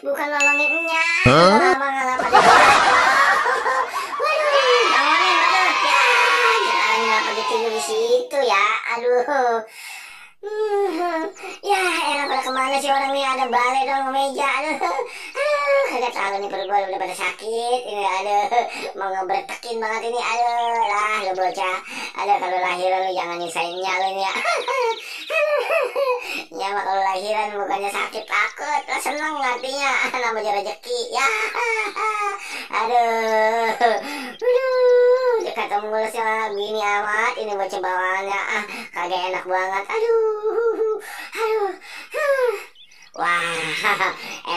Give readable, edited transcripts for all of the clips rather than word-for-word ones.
bukan nolongin nya. Lama nggak pada jatuh. Waduh, bangunin badut. Ya, jangan pada tidur di situ ya. Aduh. Ya, elah pada kemana sih orang nih? Ada balai dong meja. Aduh, kagak tahu nih perut gue udah pada sakit. Ini aduh, mau ngebretekin banget ini. Aduh, lah lu bocah. Aduh, kalau lahiran lu jangan nyusahin nya lu ini ya. Ya mah kalau lahiran bukannya sakit takut, lah seneng artinya namanya rezeki. Ya, aduh, kata mulusnya gini amat. Ini bocah bawaannya kagak enak banget. Aduh. Wah,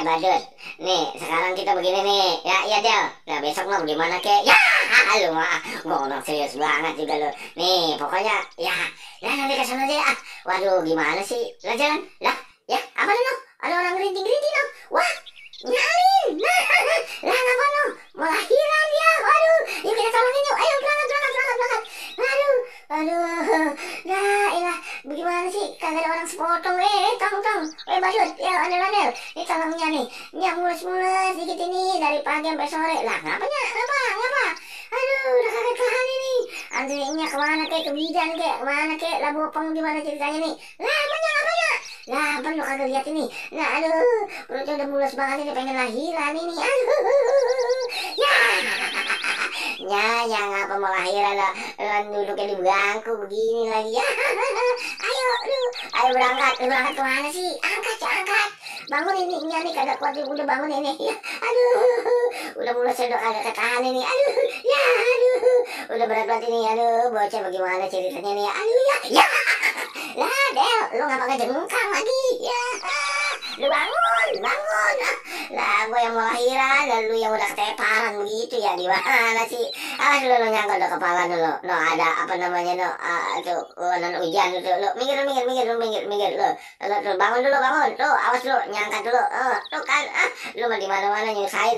badut. Nih, sekarang kita begini nih. Ya, iya Del. Nah, besok mau gimana kek? Ya, lu mah ngomong serius banget juga lu. Nih, pokoknya ya, nanti ke sana aja. Waduh, gimana sih? Lah jalan. Lah, ya, apa lu? Ada orang gerinting-gerinting dong. Wah, nyalin. Lah, ngapa lu? Mau lahiran ya. Waduh, yuk kita tolongin yuk. Ayo berangkat. Aduh. Nah, ilah, bagaimana sih? Kagak ada orang sepotong. Tong. Badut, ya Anel. Ini tolongnya nih. Nya mulus dikit ini dari pagi sampai sore. Lah, ngapa? Aduh, udah kagak tahan ini. Antrinya kemana kek? Ke bidan kek? Kemana kek? Lah bopong gimana ceritanya nih? Lah, apanya? Lah, apa lu kagak lihat ini? Nah, aduh, perutnya udah mulus banget ini, pengen lahiran ini. Aduh, ya ngapa mau lahiran lah? Duduknya di bangku begini lagi ya. Ayo berangkat kemana sih? Angkat. Bangun ini, nih kagak kuat udah bangun ini. Ya, aduh, udah mulai sedok kagak ketahan ini. Aduh, udah berat banget ini. Aduh, bocah bagaimana ceritanya nih? Aduh ya. Lah, Del, lu ngapa ngejengkang lagi? Ya, lu bangun. Lah, gue yang mau lahiran, dan lu yang udah keteparan begitu ya, gimana sih? Lu nyangka udah kepala dulu. No, ada apa namanya, no, tuh, hujan tuh, lu minggir, lu bangun dulu, tuh, awas lu, nyangka dulu, tuh kan, lu mah di mana-mana nyusahin,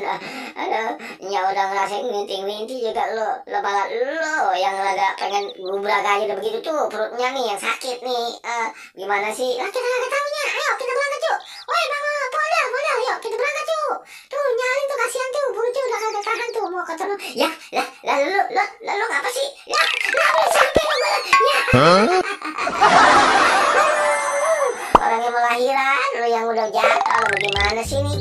aduh, ya udah ngerasain nginting juga lu malah lu yang agak pengen gubrak aja udah begitu tuh, perutnya nih yang sakit nih, gimana sih? Lah kita kagak taunya, ayo kita berangkat yuk, woi bangun, modal, yuk kita berangkat yuk, tuh nyalin tuh kasihan tuh, perutnya udah kagak tahan tuh, mau ketemu, ya, lah lu ngapa sih? Ya, udah sampai lu, ya. Orang yang mau lahiran, lu yang udah jatuh, lu bagaimana sih nih?